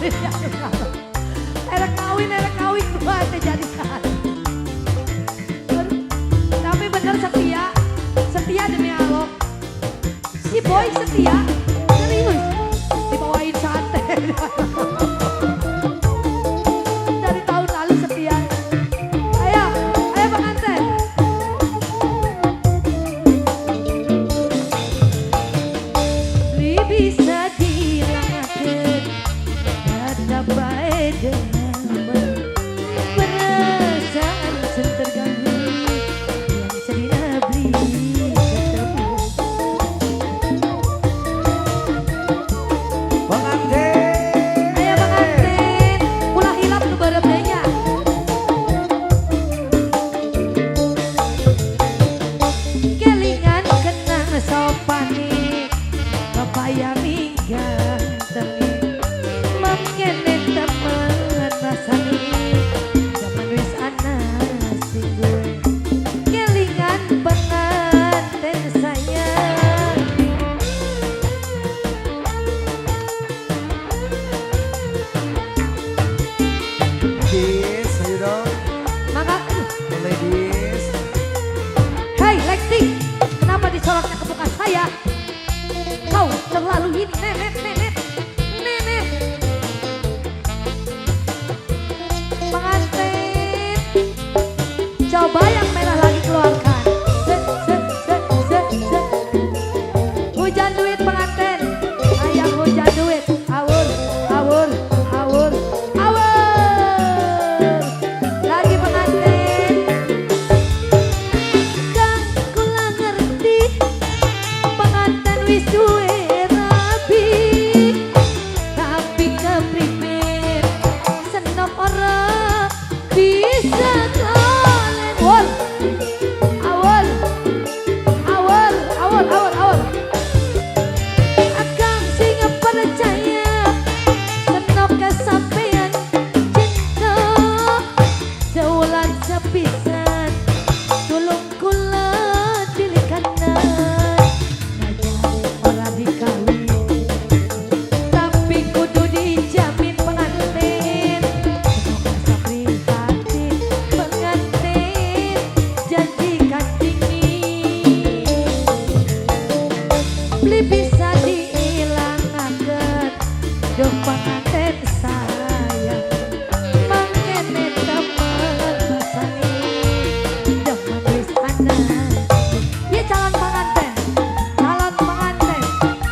Erek kawin dua jadi satu. Tapi bener setia, setia demi Allah. Si Boy setia, serius. Dibawain sate. Dari tahun lalu setia. Ayo, ayo pengantin. Beli bisa dilangakeun, tetap bae demen. Perasaan sing terganggu, yang sedina beli ketemu. Pengantin. Ayo pengantin, ulah hilap nu barep deui nya. Kelingan kenang sopane, kepaya minggantengi. Mangkene temen rasane, jaman wis ana sing duwe. Kelingan pengantin sayang. Ladies, ayo dong. Maka, Ladies. Hei Lexi, kenapa disorotnya ke muka saya? Kau terlalu ini, nenek, nenek, nenek. Pengantin, coba yang merah lagi keluarkan. Set, set, set, set, set. Hujan duit pengantin, ayam hujan duit. Awur, awur, awur, awur. Lagi pengantin. Kang kula ngerti pengantin wis duwe rabi, tapi keprimen senok ora bisa kalen. Awal, awal, awal, awal, awal, awal. Akang sing percaya senok kesampean cinta sewulan sepisan. Tulung kula dilikanan, najan ora dikawin, tapi kudu dijamin pengantin. Semoga prihatin pengantin, janji kanjingi. Beli bisa diilangaken, duh pengantin sayang. Mangkene temen basane, demen wis ana. Ye calon pengantin, calon pengantin,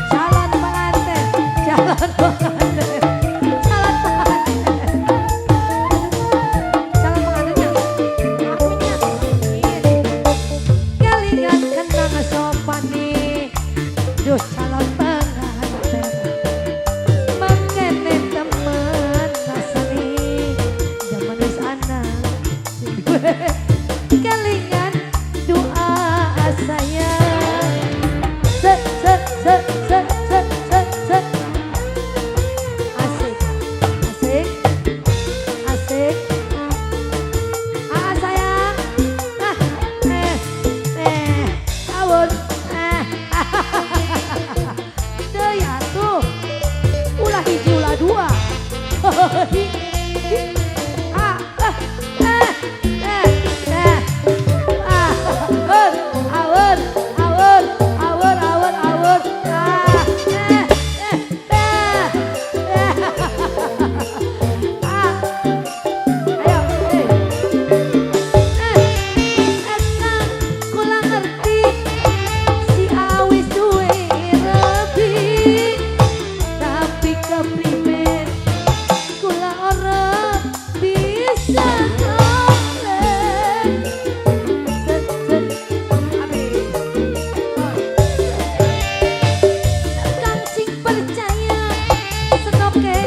calon pengantin, calon pengantin, calon pengantin, calon pengantinnya, akunya. Kelingan kenang sopane, duh calon pengantin. Mangkene temen rasane, jaman wis ana sing duwe. Kelingan doa sayang. Set, set, set, set, set, set, set. Asik, asik, asik. Ah sayang, ah, eh, eh, awun, eh. Deui atuh, ulah hiji ulah dua. Ah, ah, eh, eh, eh. Ah, awun, awun, awun, awun, awun, awun. Ah, eh, eh, eh, eh. Ah. Ayo, eh. Eh, ekang kula ngerti si awis duwe rabi, tapi keprimen kula ora bisa ngolen. Set, set, habis. Kang sing percaya senoke